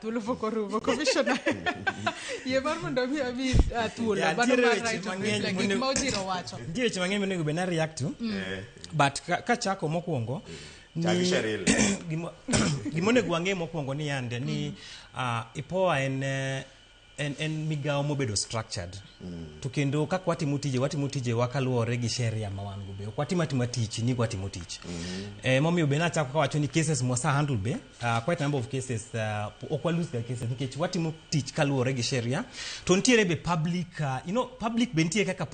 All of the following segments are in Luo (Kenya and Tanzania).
Thuolo pok orumo, commissioner. Yie mar mondo mi ami thuolo Yeah, mano nitiere mar weche right of mang'eny reply, gik monego- ma Ojiro wacho. Nitie weche mang'eny monego bed ni react to. But kachako mokwongo ni Chak gi Cheryl. Gima onego wang'e mokwongo ni yande ni IPOA en migawo mobedo structured to kendo kaka watimo tije, watimo tijewa kaluwore gi sheria ma wan go. Be ok watim atima tich ni watimo tich. Momiyo be nachako kawacho ni cases mwasa handle be quite a number of cases, ok walose ga cases nikech watimo tich kaluwore gi sheria. To nitiere be public, public be nitie kaka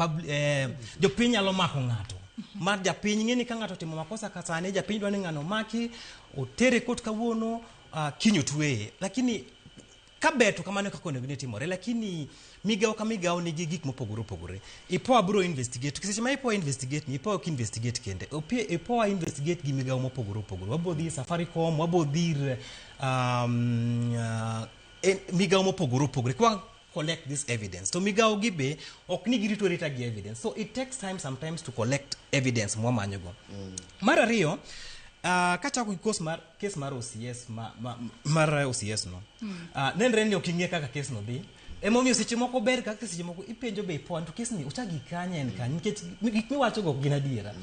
jopiny nyalo mako ng'ato mar japiny ng'e ni ka ng'ato otimo makosa ka sani japiny dwa ni ng'ano maki otere kot kawuono, kiny otweye. Lakini kaber to kamano kaka onego ni timore, lakini migawo ka migawo nigi gik mopogore opogore. IPOA biro investigate. Seche ma IPOA investigate ni, IPOA ok investigate kende. IPOA investigate gi migawo mopogore opogore. Wabo dhi Safaricom, wabo dhi ir migawo mopogore opogore kwa collect this evidence. To migawo gi be ok ni girito arita gi evidence, so it takes time sometimes to collect evidence mwamanyogo. Mar ariyo, kachako gi case mar OCS mar OCS no, nenre ni ok ing'e kaka case no dhi. Emomiyo seche moko ber kaka seche moko ipenjo be IPOA to case ni ochak gi kanye, en kanye, nikech gik miwacho go ok gin adiera.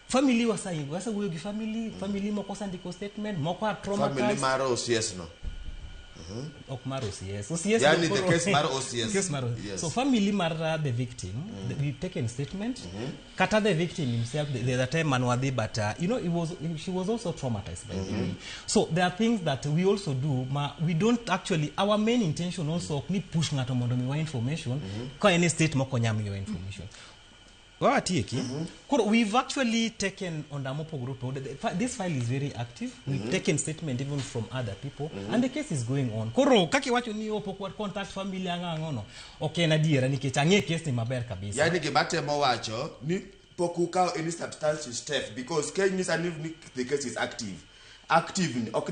Family wasewuoyo gi family, family moko osendiko statement, moko are Family traumatized. Mar OCS no. Ok mar OCS. OCS Yani no the case mar OCS. Case mar OCS. Yes. So family mar the victim, we've taken statement. Kata the victim himself, the time manwadhi, but she was also traumatized by the way. So there are things that we also do ma we don't actually, our main intention also ok ni push ng'ato mondo miwa information ka en e state mok onyal miyo information. Wawatieki. Koro we've actually taken onda mopogore opogore. This file is very active. We've taken statement even from other people and the case is going on. Koro kaka iwacho ni opok wa contact family, ang'o ang'o no, ok en adiera nikech ang'e case ni maber kabisa. Yani gima temo wacho ni pok ukawo any substantial step because kinyisa ni the case is active, active ni ok.